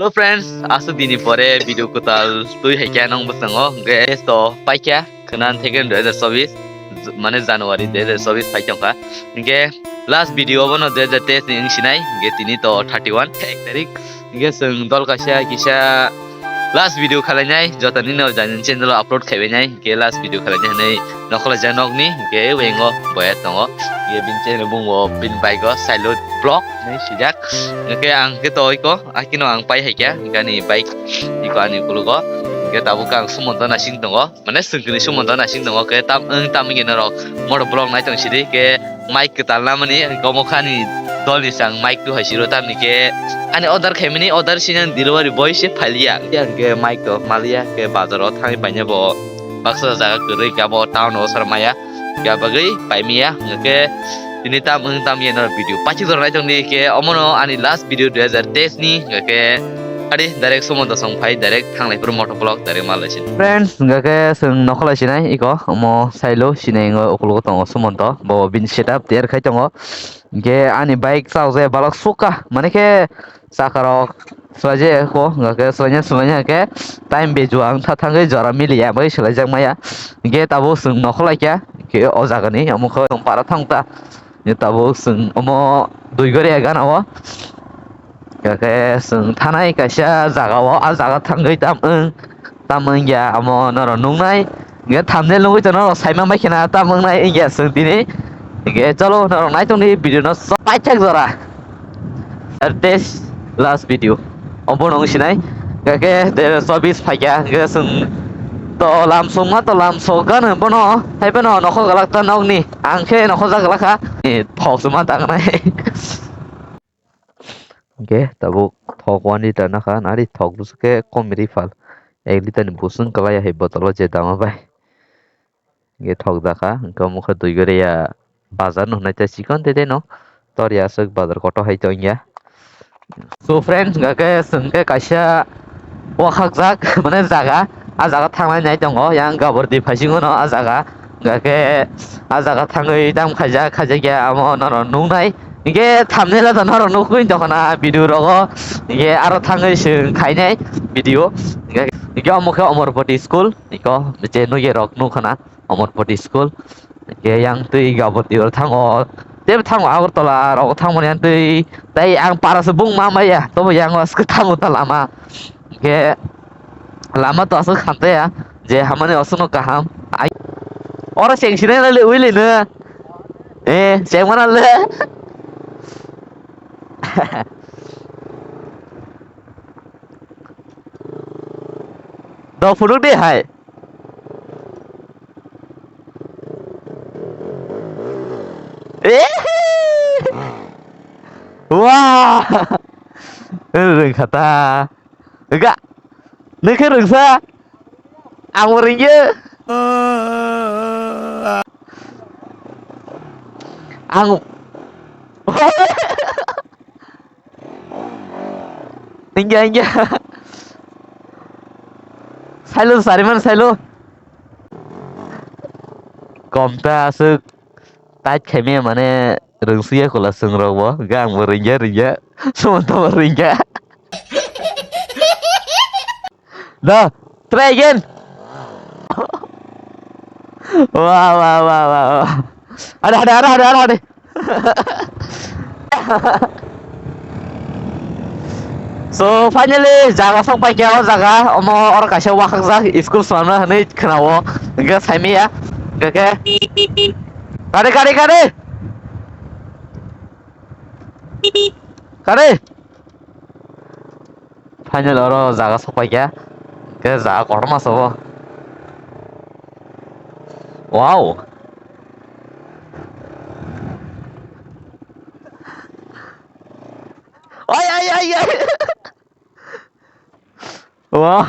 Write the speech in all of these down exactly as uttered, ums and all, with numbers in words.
So friends, aswk dini pore video kwtal twi hai khe nang bwskango, hwnkhe to paikha khwnan theke dui hajar chobis, mane January dui hajar chobis phai tongkha. Hwnkhe last video bono dui hajar teis ni wng sinai, hwnkhe tini to thirty one, ek tarik. Hwnkhe chwng dol kaisa kisa last video khalainai, jotoni no jani channel o upload khaibainai, hwnkhe last video khalainai hwnwi nokhorlaijak nokni, hwnkhe wengo boya tongo. Hwnkhe bini channel bungbo bini bike o Sailo Vlog hinwi swijak. Hwnkhe ang khe to oiko, akino ang pai hai khe, hwnkhe ani bike iko ani ukulugo. Hwnkhe tabuk ang Sumonto nasing tongo, mane swngkini Sumonto nasing tongo, khe tam wng tam wngya norok moto vlog nai tong sidi, khe mic kwtal namani, hwnkhe omo khe ani dolni chwng mic tu hai siro, tamni khe ani order khaimani, order sinani delivery boy se phailiya. Hwnkhe ang khe mic to maliya, khe bazaro thangwi paina bo baksa jaga kwrwi khe abo town o sar maya. Khe bagwi paimiya, hwnkhe tini tam wng tam yeno video pachi jora nai tongdi, khe omono ani last video dui hajar teis ni, hwnkhe adi direct Sumonto song phai, direct thanglai phuru moto vlog direct ma lai sin. Friends, hwnkhe chwng nokhorlai sinai iko, omo Sailo sinai wngwi ukulugo tongo Sumonto, bo bini setup tiyar khai tongo. Hwnkhe ani bike chao je balok suka, mane khe chaka rok swlai je ko, hwnkhe swlaina swlaina khe time be juang tha thangwi jora miliya bai swlaijak maya. Hwnkhe tabuk chwng nokhorlai kha, hwnkhe o jaga ni omo khe para thang ta. Hwnkhe tabuk chwng omo dui gori gana o. Hwnkhe chwng thanai kaisa jaga o, a jaga thangwi tam wng, tam wngya omo norok nuknai. Hwnkhe thumbnail nugwi tongno norok saima mai khena tam wngnai wngya chwng tini. Hwnkhe cholo norok nai tongdi video no paithak jora. Ar tei last video. Obo no wng sinai. Hwnkhe de chobis phaikha, hwnkhe chwng to lam songma to lam sokgano bono. Haiphano nokhor gwlak ta nokni. Ang khe nokhorjak gwlak kha. Ni thok suma tangnai. Hwnkhe tabuk thok one liter nakha, nari thok bwswk khe kom ri phal. Ek liter ni bwswk kwlai ya hai botolo je dama bai. Hwnkhe thok jakha, hwnkhe omo khe dui goriya bazar no hwnwi tei chikon tei tei no tor ya aswk bazar kotor hai tong ya. So friends, hwnkhe chwng khe kaisa wakhakjak mane jaga, a jaga thanglai nai tongo, yang Gabordi phaisingo no a jaga, hwnkhe a jaga thangwi tam khaijak, khaijak ya amo norok nuknai. Hingke thumbnail o norok nukgwi tongkha na video rogo. Hingke aro thangwi chwng khainai video. Hingke, hingke omo khe Omorpoti school. Iko je nukya rok nukha na Omorpoti school. Hingke yang twi Gabordi oro thango. Tei thango Agartala rogo thangmani yang twi. Tei ang para se bung ma maya. Tobo yang o swkang thango ta lama. Hingke lama to aswk khamtaya. Je hamani aswkno kaham. Ai. Oro cheng sinai le ui le no. Eh, cheng mana le. Do phunuk de hai. Eh. Wah. Rwng kha ta. Ga. Nokhe rwngsa. Ang bo rwngya. Ang. Ingya, ingya. Sailo, sariman sailo. Komta aswk tight khaimaya mane rwngsuya kula chwng rokbo. Ga ang bo rwngya, rwngya. Sumonto bo rwngya. Da, try again. Wah, wah, wah, wah, wah. Ada, ada, ada, ada, ada, ada. So finally jaga sok pai khe o jaga omo oro kaisa wakhakjak school swlamna hinwi khwnao hwnkhe saimaya hwnkhe kare kare kare kare. Final oro jaga sok pai kha. Khe jaga kotorma sobo. Wow. Oi, oi, oi, oi. Wow.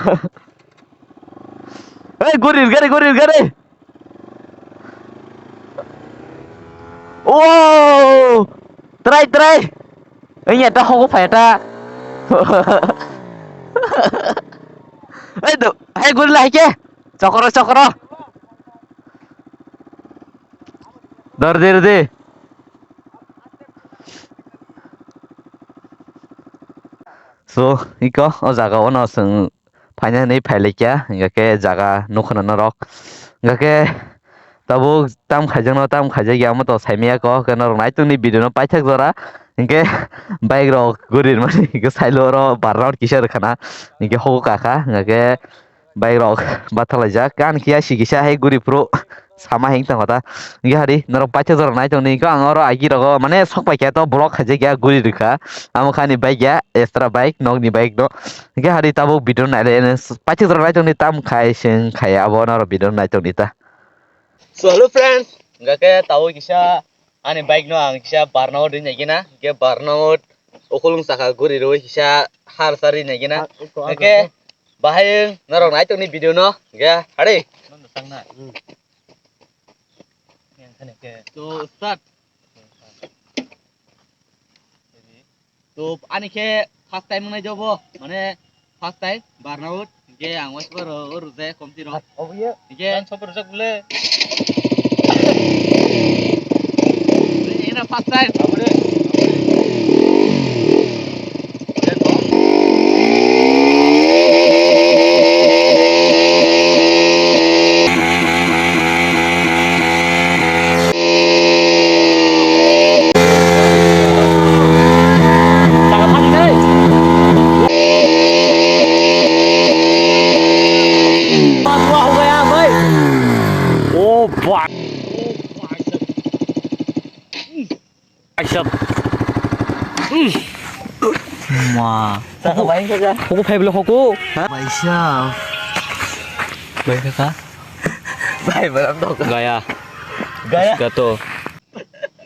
Hey, gurir gari, gurir gari. Oh! Try, try. Ini ada hogo phaita. Hey, do, hey, gurila hai ke. Chokro, chokro. Dor, dor, dor. So, iko o jaga o no chwng phaina hinwi phailaikha, hingkha khe jaga nukha na norok. Hingkha khe tabuk tam khaijakno, tam khaijakya, omo to saimanya kok, hingkhe norok naitongni video no paithak jora, hingkhe bike rok guri rwmani, hingkhe sailo oro burnout kisa rwkhana, hingkhe hogo kakha, hingkha khe bike rok bathalaijak, ani khe asi kisa hai guri phuru sama hing tongkha ta. Hingkhe hari norok paithak jora naitongni, hingkhe ang oro agi rogo mane sok paikha to vlog khaijakya guri rwkha, amo khe ani bike ya, extra bike, nokni bike no. Hingkhe hari tabuk video naile, paithak jora naitongni tam khai seng khai abo norok video naitongni ta. So hello friends, hingkha khe tabuk kisa ani bike no ang kisa burnout ri naikhe na, hingkhe burnout ukulung saka guri rwi kisa har sari naikhe na. Hingkhe bahai norok naitongni video no, hingkhe hari. To start. To ani khe first time wngnai jobo, mane first time burnout, hingkhe ang waisa ro rwjak komti rok. Hingkhe ang sobo rwjak bole. Ina first time. Aisap. Ma. Saka bai kaka. Huku phai bela huku. Bai sa. Bai kaka. Bai beram dok. Gaya. Gaya. Gato.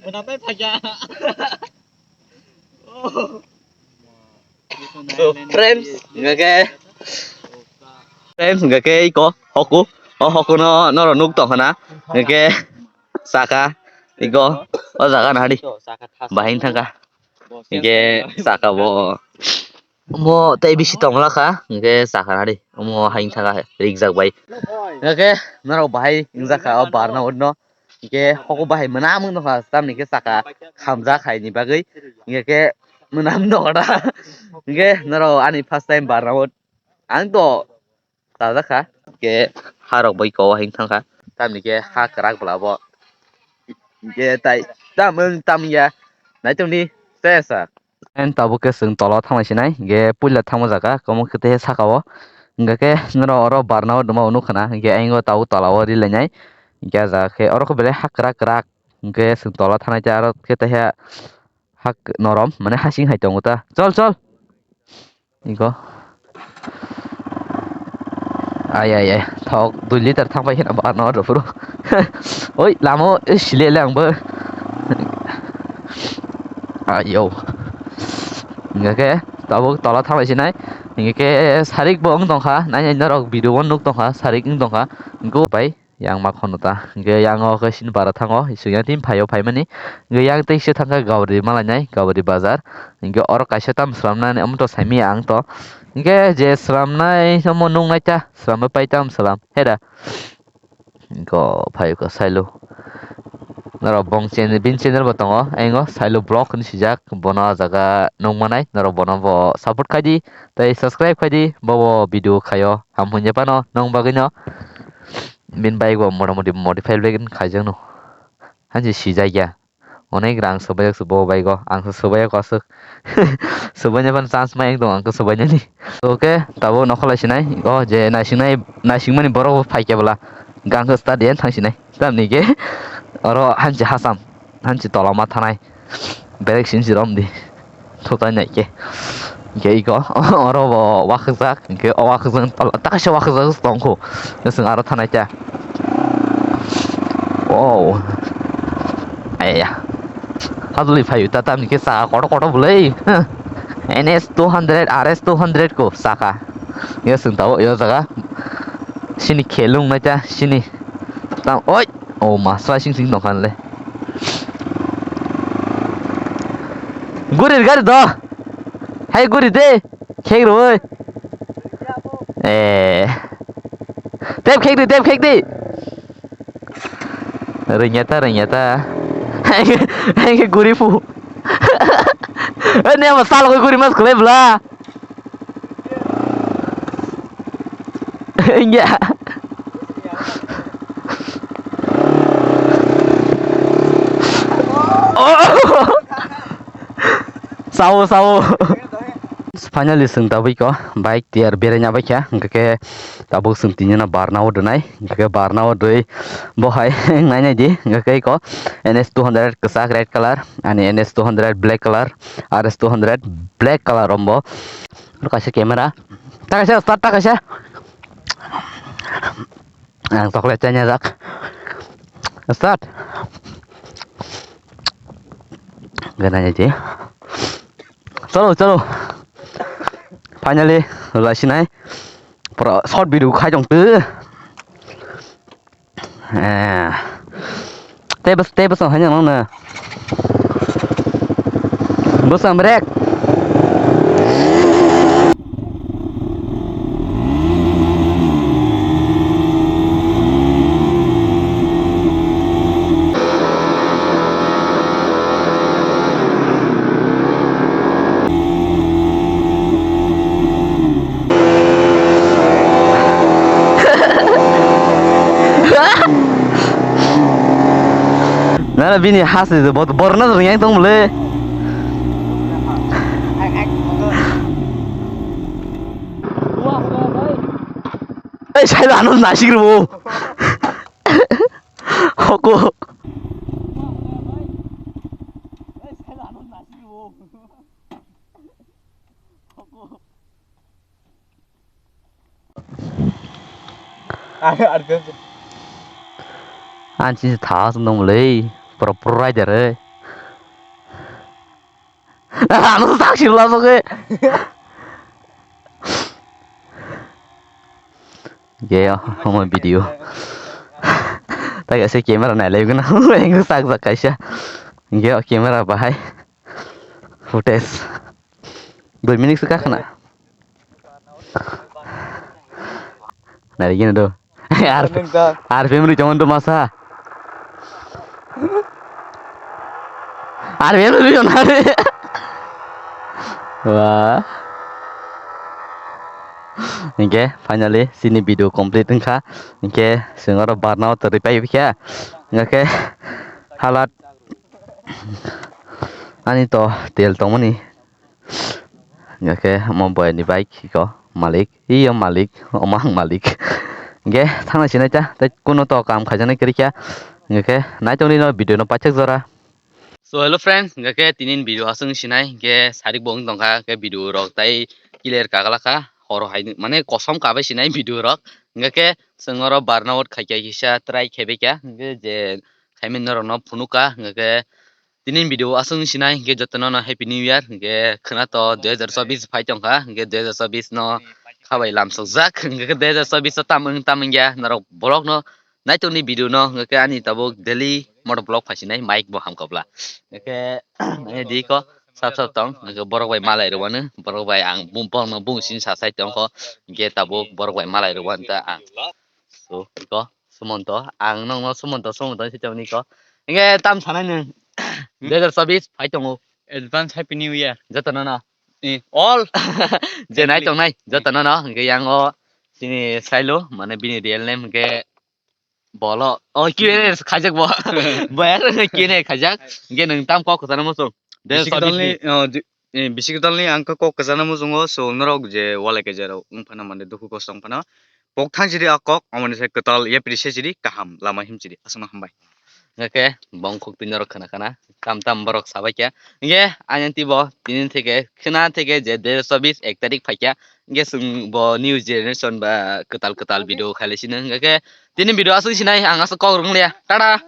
Menamai paja. So friends, hingkhe friends, hingkhe iko hoku, o hoku no norok nuk tongkha na, hingkhe saka iko o jaga na hari bahai thangkha, hingkhe saka bo omo tei bisi tongla kha, hingkhe saka na hari omo hai thangkha rikjak bai, hingkhe norok bahai wngjak kha o burnout no. Hingkhe hoko bahai mwnam wng tongkha, tamni khe saka khamjak haini bagwi. Hingkhe khe mwnam nokha da. Hingkhe norok ani first time burnout. Ang to chajak kha. Hingkhe ha rok bai kowa hing thang kha. Tamni khe ha kwrak bwla bo. Hingkhe tai tam wng tam ya. Naitongdi se sa. And tabuk khe chwng tola o thanglai sinai, hingkhe puila thangma jaga, omo khe tei saka o, hingkha khe norok oro burnout rwma o nukha na, hingkhe ayang o tabuk tola o ri lainai, hingkhe ah jaga khe oro khe belai ha kwrak kwrak, hingkhe chwng tola thanglai tei aro khe taiha ha norom, mane hasing hai tongo ta, chol chol, iko. Ai, ai, ai. Thok dui liter thang pai kheno ba no ro phuru. Oi, lamo, eh, sile le angbo. Ayo. Hingkhe tabuk tola thang bai sinai. Hingkhe sarik bo wng tongkha. Nai, nai, norok video o nuk tongkha. Sarik wng tongkha. Hingkhe pai. Yang ma khono ta. Hingkhe yang o khe sini bara thango. Sini yang tini phaio phaimani. Hingkhe yang tei se thangkha Gauri malainai, Gauri bazar. Hingkhe oro kaisa tam swnamnani omo to saimanya ang to. Hingkhe je swnamnai omo nuknai ta. Swnamwi pai tam swnam. Heda. Hingkhe phaio khe sailo. Norok bong channel, bini channel bo tongo. Engo sailo vlog hinwi swijak. Bono ah jaga nukmanai. Norok bono bo support khaidi. Tei subscribe khaidi. Bo bo video khaio. Ham hwnwi phano nong bagwino. Bini bike bo motamoti modify bai khaijak no. Hansi sijak ya. Onek rang swbaijak se bo bike o. Ang se swbaiya kwswk. Swbaina phano chance mai wng tong ang khe swbainani. Okay, tabuk nokha lai sinai. O je naisingnai, naisingmani borok bo phai khe bwla. Gang khe start yen thang sinai. Tamni khe oro hansi hasam. Hansi tola ma thanai. Berek sinsi romdi. Thutai nai khe. Hingkhe iko oro bo wakhajak, hingkhe o wakhajak tala, ta kaisa wakhajak tongkho. Chwng aro thanai ta. Wow. Aiya. Haduli phaio ta tamni khe sa kotor kotor bwlai. N S two hundred, R S two hundred ko saka. Yo chwng tabuk yo jaga. Sini khelung nai ta sini. Tam oi. O ma slasing sing tongkha le. Guri gari do. Hai guri de. Khek roi. Eh. Tep khek di, tep khek di. Rinyata, rinyata. Hai guri pu. Ne ma sal guri mas kle bla. Wngya. Sao, sao. Finally, chwng tabuk ko bike tier beraina bai kha, hwnkhe tabuk chwng tini no barna o rwnai, hwnkhe barna o rwi bo hai nainai di, hwnkhe ko N S two hundred kwchak red colour, ani N S two hundred black colour, R S two hundred black colour rombo. Kaisa camera, ta kaisa start, ta kaisa. Ang chocolate chanya jak. Start. Gana je. Chalo, chalo. Finally, lasinai. Pura short video khai jong tu. Eh. Tei bwswng, tei bwswng hai nang nang na. Bwswng brake. Nana bini hasi je bot borna rwng yang tong le. Ei sai ano nasik rwo. Hoko. Ang sini tha sung dong le, pro pro rider eh. Ano tak sih lah soke. Ge ya, omo video. Tak ya se camera nai le guna, engu sak sak kaisa. Ge ya camera bahai. Footage. Dui minute sih kakna. Nari gini do. Ar, ar family cuman do masa. Ar family cuman hari. Wah. Oke, finally sini video complete wngkha. Oke, sengoro barna o teri pai kha. Oke, halat ani to tel tongmani. Hingkhe omo boyani bike hiko malik, iyo malik, omo ang malik. Hingkhe thangna sinai ta, tei kuno to kam khaijaknai kwrwi kha. Hingkhe naitongdi no video no paithak jora. So hello friends, hingkhe tini video aswk sinai, hingkhe sarik bo wng tongkha, hingkhe video rok tai clear kaglakha, horo hai mane kosom kabai sinai video rok. Hingkhe chwng oro barna out khaikha kisa try khaibaikha, hingkhe je khaimani norok no phunukha, hingkhe tini video aswk sinai hingkhe jotono no happy new year hingkhe khwna to dui hazar chobis phai tongkha hingkhe dui hazar chobis no khabai lamsokjak hingkhe dui hazar chobis o tam wng tam wngya norok vlog no naitongni video no hingkhe ani tabuk daily motor vlog phaisinai mic bo hamkha bwla hingkhe nai di ko sap sap tong hingkhe borok bai malai rwmani borok bai ang bum bong no bung sini sa sai tongkho hingkhe tabuk borok bai malai rwmani ta ang so ko. Sumonto, ang nokno Sumonto, Sumonto hinwi tongni ko. Hingke tam sanai nwng. Hmm? Dui hazar chobis phai tongo. Advance Happy New Year. Joto no no. Eh, all. Je nai tongnai, joto no no. Hingke yang o sini sailo, mane bini real name hingke bolo. Oh, Q and A khaijak bo. Boyar Q and A khaijak. Hingke nwng tam kok kwchana muchung. Dui hazar chobis ni. Bisi kwtalni, oh, di-, eh, bisi kwtalni ang khe kok kwchana muchungo, so norok je walai kaisa rok wng phano mande dukhu kosto wng phano. Pok thang sidi a kok, omoni se kwtal yapri se sidi kaham lama him sidi. Aswkno hambai. Hingke bong khuk twi norok khna khna, tam tam borok sabai khe. Hingke ani tibo tini theke khna theke je dui hazar chobis ek tarik phaikha. Hingke chwng bo new generation ba kwtal kwtal video khailai sino. Hingke tini video aswk sinai ang aswk kok rwng liya. Tada.